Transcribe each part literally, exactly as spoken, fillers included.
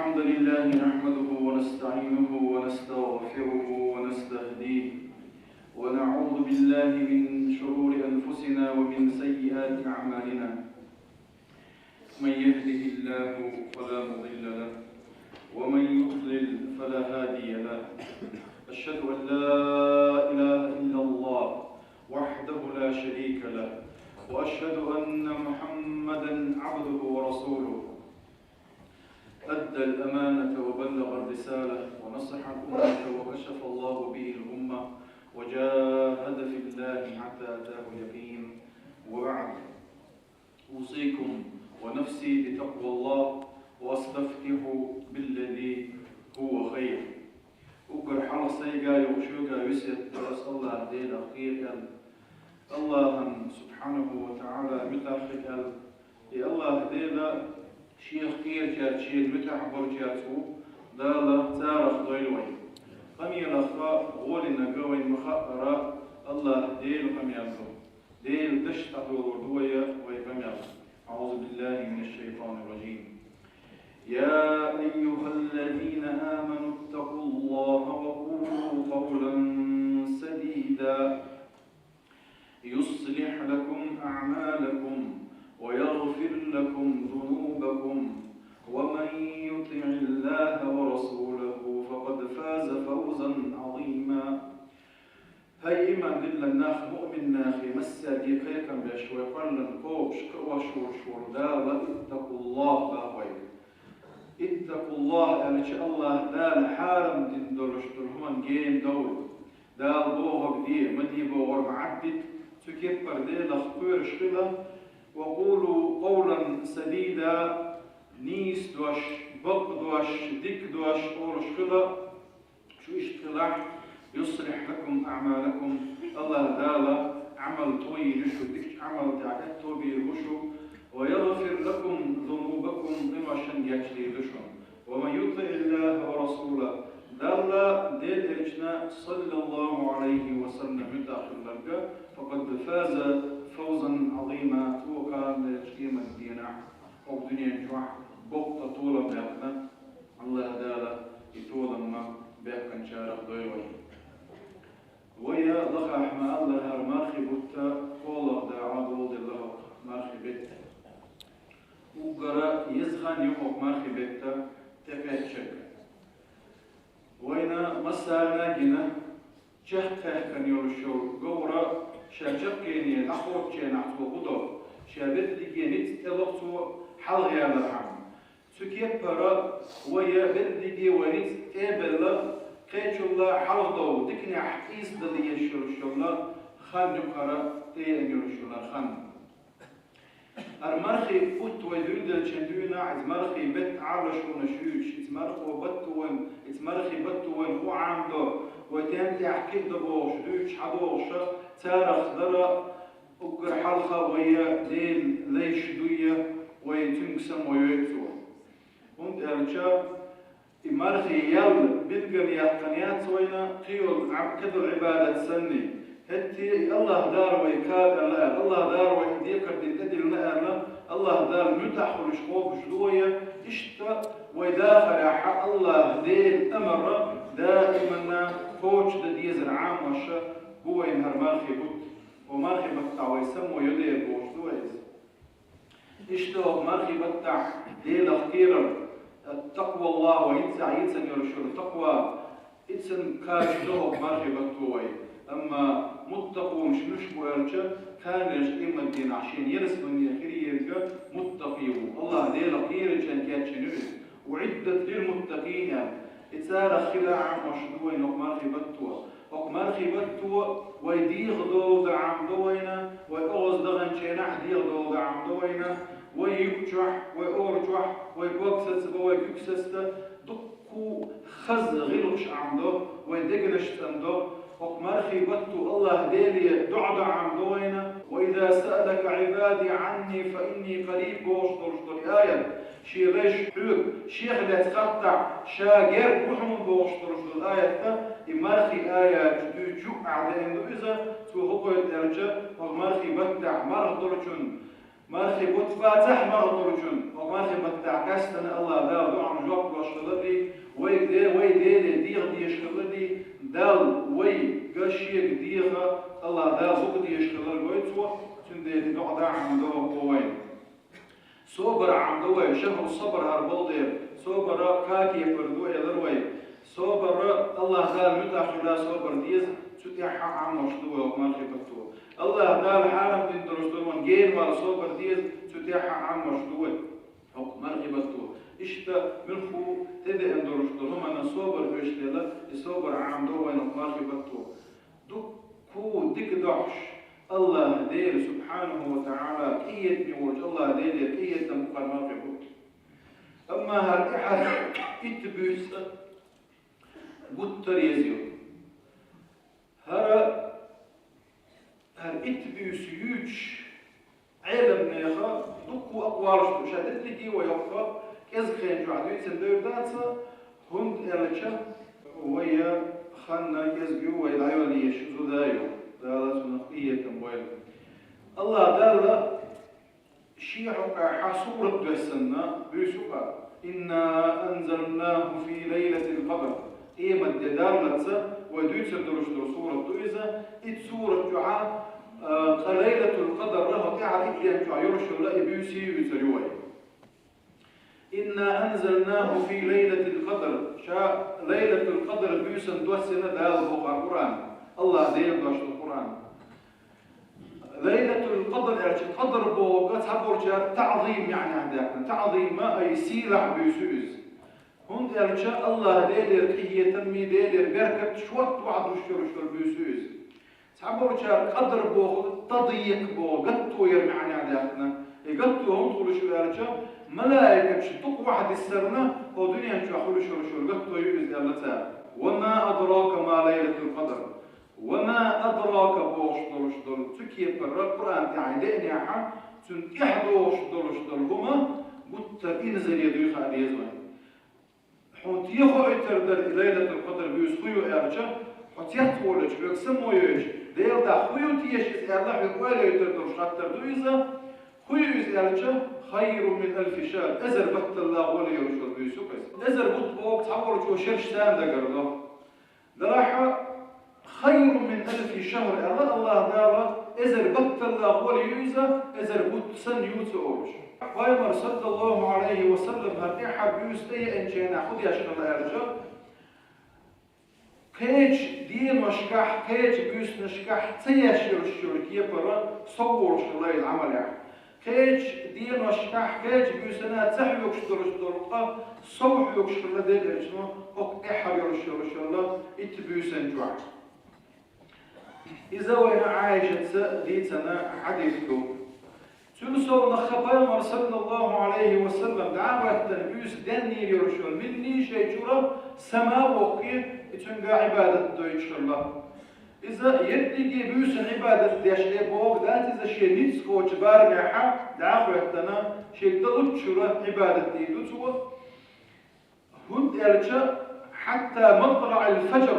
الحمد لله نحمده ونستعينه ونستغفره ونستهديه، ونعوذ بالله من شرور أنفسنا ومن سيئات أعمالنا. من يهده الله فلا مضل له، ومن يضلل فلا هادي له. أشهد أن لا إله إلا الله وحده لا شريك له، وأشهد أن محمدا عبده ورسوله. أدى الأمانة وبلغ الرسالة ونصح الأمة وكشف الله به الأمة وجاهد في الله حتى أتاه اليقين. وبعد، أوصيكم ونفسي بتقوى الله وأستفتح بالذي هو خير. Уггар хьалха сайга йоах, шуга весет ду аз Аллахь Делах кхера аьнна. Аллахьан, субхьанаху ва таӀала, муьтӀахь хила аьнна. И Аллахь Дела Шех кхерачаьрца, Шена муьтӀахь болчаьрца ву, Дала царах дойла вай. Къамелах гӀолинарг вайна ма хаъара Аллахь Дела къамел ду. Делан дош дӀадолор ду вай, вай къамел. أعوذ بالله من الشيطان الرجيم. يا أيها الذين آمنوا اتقوا الله وقولوا قولا سديدا يصلح لكم أعمالكم ويغفر لكم ذنوبكم ومن يطع الله ورسوله فقد فاز فوزا عظيما. ХӀай иман дилла нах, муъмин нах, массаьрга кхайкам беш вай кхоьллина кхобуш, кхоъ ош волуш волу Дала, иттакъуллахӀ боху вайга. ИттакъуллахӀ аьлча, Аллахь Дала хьарам дина долуш долу хӀуманна гена довла. Дала бохург де, ма де бохург ма Ӏаддита, цу кеппара Делах кхоьруш хила, ва къулу къовлан садида, нийса дош, бакъ дош, дика дош олуш хила, шу иштта хилахь, юслихь лакум аъмалакум, Аллахь Дала Ӏамал тӀе йийр ю шу, дикачу Ӏамал тӀехь аьтто бийр бу шу, ва ягъфир лакум зунубакум, къиношна гечдийр ду шуна. Ва ман ютиъ Аллаха ва расулах, Далла, Делан Элчана, саллаллаху Ӏалайхи ва саллам, муьтӀахь хилларг, факъад фаза фавзан Ӏазима, цо кхана дерриг къематан дийнахь, хӀокху дуьнен чохь боккха толам баьккхина, Аллахь Дала и толам ма баьккхинчарах дойла вай. Вай лахахь ма-аллара, хӀара мархи бутт кхоалгӀа дакъа долу делла хӀокху мархи беттан. Уггара еза хан ю хӀокху мархи бетта тӀекхеччарг. Вайна массарна а гина, чекхъяьккхина йолуш йолу говра ша чаккхене дӀахоцучу хенахь цо хӀун до, ша берриге ницкъ тӀело цо хьалхаялархьама. Цу кеппара вай берриге вай ницкъ тӀе а белла, кхечулла хьалхадовла диканехь къийса дала езаш йолуш йолу хан ю хӀара, тӀееана йолуш йолу хан. ХӀара мархи бутт вай дуьйладелчун дуьйна, иза мархи бетта Ӏалашонаш юьйцуш, иза мархо батто вайн, иза мархи батто вайн хӀун Ӏамадо, вай тен тӀехь кхин а до бохуш, дуьйцуш хьадогӀуша, царах дара уггар хьалха вай Делан лайш дуй, вай цуьнга самойойу цо. ХӀунда аьлча, и мархи ял билггал яьккхина яц вайна, кхин йолу Ӏа-, кхидолу Ӏибадат санна. ХӀетте и Аллахь Дала вай кхаба аьлла аьлла, Аллахь Дала вай и декхар дина тӀедиллина аьлла, Аллахь Дала муьтӀахь хуьлуш кхобуш ду вай, иштта вай дахарехь Аллахь Делан амар даиманна кхочушдан дезар Ӏамош бу вайна хӀара мархи бутт. Ва мархи баттахь вай самойо дера бохуш ду вай иза. Иштта хӀокху мархи баттахь Делах кхерар, такъваллахӀ, вай хӀинца а йийцина йолуш йолу такъва, иза кхачадо хӀокху мархи батто вай. Амма муттакъунаш муьлш бу аьлча, кхана дерриг къематан дийнахь шена ялсамане хир ерг муттакъи ву. Аллахь Делах кхерачарна кечйина ю иза. «УӀиддат лилмуттакъин», аьлла. И царах хила Ӏамош ду вайна хӀокху мархи батто. ХӀокху мархи батто вай дегӀан догӀу дан Ӏамадо вайна, вай оьгӀаз даханчу хенахь дегӀан догӀу дан Ӏамадо вайна, вай юкъ чохь, вай ора чохь, вай ког сацабо, вай куьг сацадо, дуккха хаза гӀиллакхаш Ӏамадо, вай дегнаш цӀандо. ХӀокху мархи батто Аллахь Деле доӀа дан Ӏамадо вайна. «Ва иза саалака Ӏибади Ӏанни фа инни къариб», бохуш долуш долу аят. Шен лайш хьоьга шех лаьцна хаттахь, ша герга ву хьуна бохуш долуш долу аятта, и мархи аят дуьйцу юкъахь деана ду иза, цо хӀун кхойту аьлча, хӀокху мархи баттахь марха долчун, мархи бутт бацахь марха долчун, Мархий баттахь къаьстина АллахӀ Дала дуӀан жоп луш хилар, вай де-, вай Деле дегӀ дезаш хилар, Дала вайга шега дегӀ АллахӀ Дала зуга дезаш хилар гой цо, цундела доӀа дӀа Ӏамадо вайна. Собар Ӏамадо вай, шахьру сабр хӀара болу дела, собар кхаа кепара ду элира вай. Собар АллахӀ Дала муьтӀахь хила собар деза, цу тӀехь Ӏамош ду вай хӀокху мархий батто. АллахӀ Дала хьарам дина долуш долу генвала собар деза, цу тӀехь Ӏамош ду вай хӀокху мархий батто. Иштта муьлхха тӀедеана долуш долу хӀуманна собар оьшуш дела, и собар Ӏамадо вайна хӀокху мархий батто. Дуккха дика дохьуш, АллахӀ Дела, субхьанаху ва таӀала, къинхетаме волчу АллахӀ Делера къинхетам бу хӀара мархий бутт. Амма хӀара тӀаьхьара итт буьйса гуттар а еза ю. ХӀара, хӀара итт буьйса юьйцуш, Ӏеламнеха дуккха акъвалаш ду, ша дерриге а вай хӀокху кӀезиг хенчохь дуьйцина девр дац, хӀунда аьлча вай хан кӀезиг ю, вай дӀайолла езаш зуда ю, Дала цунах къинхетам бойла. АллахӀ Далла Шен хьокъехь сурат доьссина буьйса ю-кх: «Инна анзалнаху фи лайлатил къадр». Къемат де даллалц вай дуьйцур долуш долу сурат ду иза. И сурат чохь а, ткъа Лайлатул Къадр хӀокху тӀаьхьара итт ден чохь йолуш йолу и буьйса юьйцур ю вай. «Инна анзалнаху фи лайлатил къадр». Ша Лайлатул Къадр буьйсанна доссина Дала боху Къуръан. АллахӀ Дела дош ду Къуръан. Лайлатул Къадр аьлча, къадр бохург цхьаболчара таӀзим маьӀнехь даьккхина. ТаӀзим, ай, сийлахь буьйса ю иза. ХӀунда аьлча АллахӀ Делера къинхетам, Делера беркат шортта вахьа душ йолуш йолу буьйса ю иза. Цхьаболчара къадр бохург тадйикъ боху, гатто яр маьӀнехь даьккхина. И гатто хӀунда хуьлуш ю аьлча, малаикаш дукха вахьа диссарна, хӀокху дуьнен чохь хуьлуш йолуш йолу гатто ю иза аьлла цара. «Ва ма адрака ма лайлатул къадр». «Ва ма адрака» бохуш долуш долу цу кепара Къуръан тӀехь деънехь, цунна тӀехь догӀуш долуш долу хӀума гуттар а инзаре дуй хаа деза вайна. Хьуна тӀе хоуьйтур дара и Лайлатул Къадр буьйса хӀун ю аьлча, хьо цец а волуьйтуш, хьоьга самойойтуш, Делан дуьхьа хӀун ю теша иза аьлла, хьоьга ойла ойтур долуш хаттар ду иза. ХӀун ю иза аьлча, «Хайрун мин алфи шахр», эзар батталла гӀоле йолуш йолу буьйса ю иза. Эзар бутт бохург цхьаболчо шераш царна дагар до. Делахь, «Хайрун мин алфи шахр» аьлла АллахӀ Дала, эзар батталла гӀоле ю иза, эзар бутт санна ю ца олуш. Пайхамар, саллаллаху Ӏалайхи ва саллам, хӀара тӀаьхьара буьйса тӀееанчу хенахь хӀун деш хилла аьлча, кхечу деношкахь, кхечу буьйсанашкахь ца еш йолуш йолу кепара сов волуш хилла иза Ӏамалехь. Кхечу деношкахь, кхечу буьйсанна ца хьоьгуш долуш долу къа сов хьоьгуш хилла Делан Элчано хӀокху тӀаьхьара йолуш йолуш йолу итт буьйсан чохь. Иза вайна Ӏайшатца дийцина хьадис ду. Цуьнан совнаха Пайхамар, саллаллаху Ӏалайхи ва саллам, дӀа а хӀоьттина буьйса деннийла йолуш йолу минний шайн чуьра сама а воккхий, и цуьнга Ӏибадат дойтуш хилла. Иза ерриге буьйсанна Ӏибадат деш ле бохург дац, иза шен ницкъ кхочу барамехь дӀа а хӀоьттина, шен дан луччура Ӏибадат дийр ду цо. ХӀунда аьлча, хьатта матлаӀил фажр,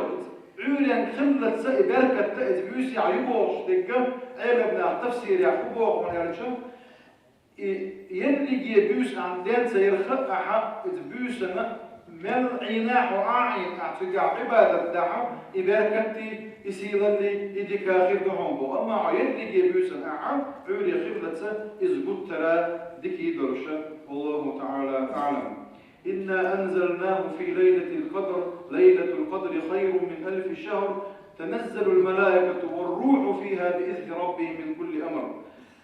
Ӏуьйренга хиллалца и беркат иза буьйсехь ю бохуш дерг, Ӏеламнаха тафсирехь хӀун боху аьлча, и ерриге буьйса ахьа ден ца ярах а, ахьа иза буьйсанна мел Ӏийна хьо а Ӏийна, ахьа цигахь Ӏибадат дахь, и беркатти, и сийлалли, и дика хир ду хьуна боху. Амма хьо ерриге буьйсанна ахьа Ӏуьйре хиллалца иза гуттара дика долуша, валлаху таӀала аӀлам. «Инна анзалнаху фи лайлатил къадр, лайлатул къадри хайрун мин алфи шахр, таназзалул малаикату вар руху фиха би изни раббихим мин кулли амр».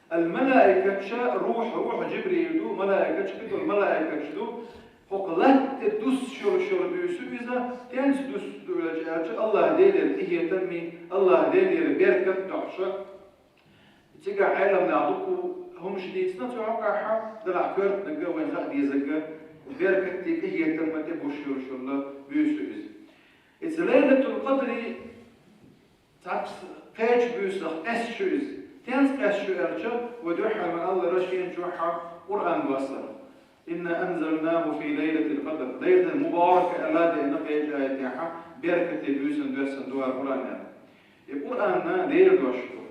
Ал малаикатша, рухь, рухь Жибрил ду, малаикатша кхидолу малаикатша ду. ХӀокху латта тӀе дуссуш йолуш йолу буьйса ю иза, тенца дуссуш ду аьлча, АллахӀ Делера къинхетамми, АллахӀ Делера беркат дохьуша. Цигахь Ӏеламнаха дукха хӀумаш дийцина цу хьокъехь, делахь коьртаниг вайн хаа дезарг, беркатти къинхетамма тӀе буьссуш йолуш йолу буьйса ю иза. Иза Лайлатул Къадри цхьацца кхечу буьйсах къаьсташ ю иза. Тенца къаьсташ ю аьлча, вай дуьххьара ма-аллара, шен чохь Къуръан доссар. «Инна анзалнаху фи лайлатил къадр». Лайлатул мубарака аьлла деана кхечу аятехь, беркате буьйсанна доьссина ду хӀара Къуръан аьлла. И Къуръан Делан дош ду.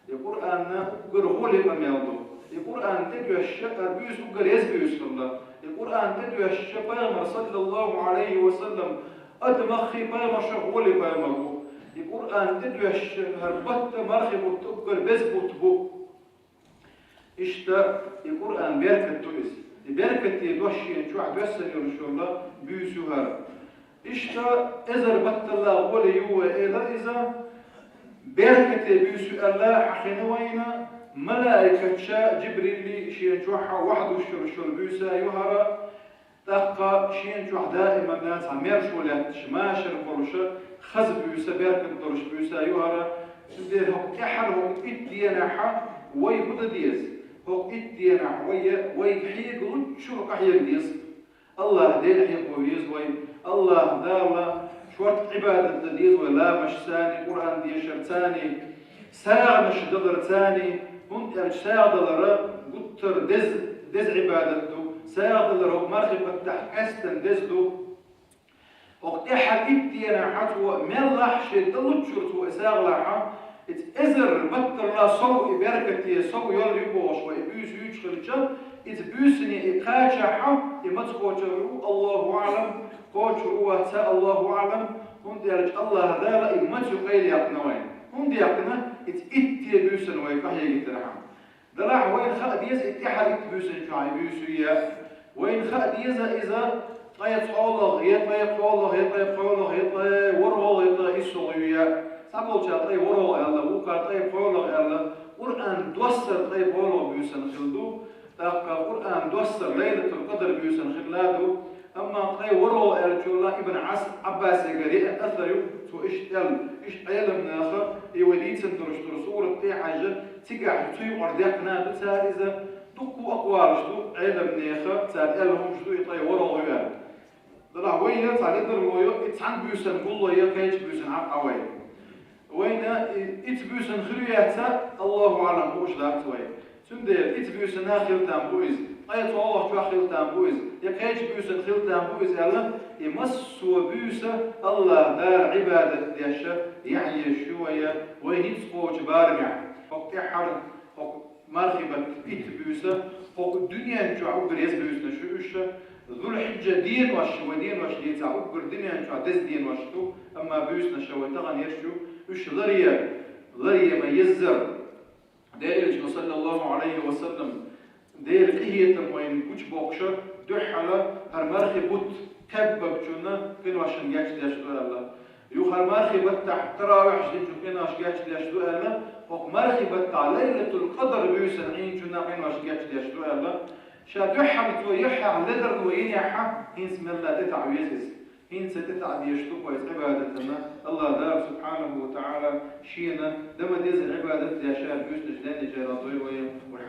И Къуръан уггар гӀоле къамел ду. И Къуръан тӀедоьшуш хӀара буьйса уггар еза буьйса хилла. И Къуръан тӀедоьшуш Пайхамар, саллаллаху Ӏалайхи ва саллам, адамех пайхамаршех вола пайхамар ва. И Къуръан тӀедоьшуш хӀара бутт, мархий бутт, уггар беза бутт бу. Иштта и Къуръан беркат ду иза. И беркате дош шена чохь доьссина йолуш йолу буьйса ю хӀара. Иштта эзар батталла гӀоли ю вай элира иза, беркате буьйса ю аьлла хьахийна вайна, малаикаша, Джибрилли шена чохь вахьа дуьсуш йолуш йолу буьйса ю хӀара, тӀаккха шена чохь даиманна цхьа мершо лаьтташ, машар болуша, хаза буьйса, беркат долуш буьйса ю хӀара. Цундела хӀокху тӀаьххьара хӀокху итт денахьа вай хӀун дан деза? ХӀокху итт денахь вай, вайга хьега луччура къахьега деза. АллахӀ Дела хьехо веза вай, АллахӀ Дала шорта Ӏибадат дан деза вай ламашцани, Къуръан дешарцани, сагӀанаш даларцани, хӀунда аьлча сагӀадалар гуттар деза, деза Ӏибадат ду, сагӀадалар хӀокху мархий баттахь къаьстина деза ду. ХӀокху тӀаьххьара итт денахьа цо меллахь шен дан луччура цо и сагӀа лахь, иза эзар батталла сов и беркате сов йолу ю бохуш вай и буьйса юьйцуш хилча, иза буьйсане и кхачахьа, и маца кхочур ву, Аллаху аӀлам, кхочур ву, вац, Аллаху аӀлам, хӀунда аьлча АллахӀ Дала и маца ю къайлаяьккхина вайна. ХӀунда яьккхина? Иза итте буьйсанна вай къахьегийтархьама. Делахь вайна хаа деза и тӀаьххьара итт буьйсанна чохь и буьйса ю яц. Вайна хаа деза иза ткъе цхьолгӀа, я ткъе кхоалгӀа, я ткъе пхоьалгӀа, я ткъе ворхӀалгӀа, я ткъе иссалгӀа ю яц. Цхьаболчара ткъе ворхӀалгӀа аьлла, вукхара ткъе пхоьалгӀа аьлла, Къуръан доссар ткъе пхоьалгӀа буьйсанна хилла ду, тӀаккха Къуръан доссар Лайлатул-Къадр буьйсанна хилла ду. Амма ткъе ворхӀалгӀа аьллачул Ибн Ӏас-, Ӏаббасегара еана асар ю, цо иштта аьлла, иштта Ӏеламнаха, и вай дийцина долуш долу сурат тӀехьаьжжа, цигахь цу юкъара даьккхина ду цара иза, дуккха а акъвалаш ду Ӏеламнеха, цара аьлла хӀумаш ду и ткъе ворхӀалгӀа ю аьлла. Делахь вайна цхьа ледарло йо, и цхьана буьйсанна гулло я кхечу буьйсанна хьакъ Ӏа вай. Вайна и-, итт буьйсанна хир ю яц, Аллаху аӀлам, хууш дац вай. Цундела итт буьйсанна хила там бу иза, ткъе цхьолгӀа чохь хила там бу иза, я кхечу буьйсанна хила там бу иза аьлла, и массо а буьйса АллахӀ Дала Ӏибадат деш яхьа езаш ю вай, вай ницкъ кхочу барамехь. ХӀокху тӀаьххьара, хӀокху мархий баттан итт буьйса, хӀокху дуьнен чохь уггар еза буьйсанаш ю уьш, Зулхьиджа денош, вай денош дийцахь, уггар дуьнен чохь деза денош ду, амма буьйсанаш вай тахана езаш ю, уьш ларъяр, ларъян ма еззара. Делан Элчано, саллаллаху Ӏалайхи ва саллам, Делан къинхетам вайна гучубоккхуш, дуьххьара хӀара мархий бутт кхаьббинчунна къиношна гечдеш ду аьлла. Юха хӀара мархий баттахь таравихьаш динчунна къинош гечдеш ду аьлла, хӀокху мархий баттахь Лайлатул-Къадр буьйсанна Ӏийначунна къинош гечдеш ду аьлла. Ша дуьххьара цо юьххьехь ледарло йинехь, хӀинца мелла тӀетаӀа веза иза. ХӀинца тӀетаӀа дезаш ду вай Ӏибадатана. АллахӀ Дала, субхьанаху ва таӀала, Шена дан ма-деззара Ӏибадат деш, Ша буьйсанаш денначарах дойла вай, вай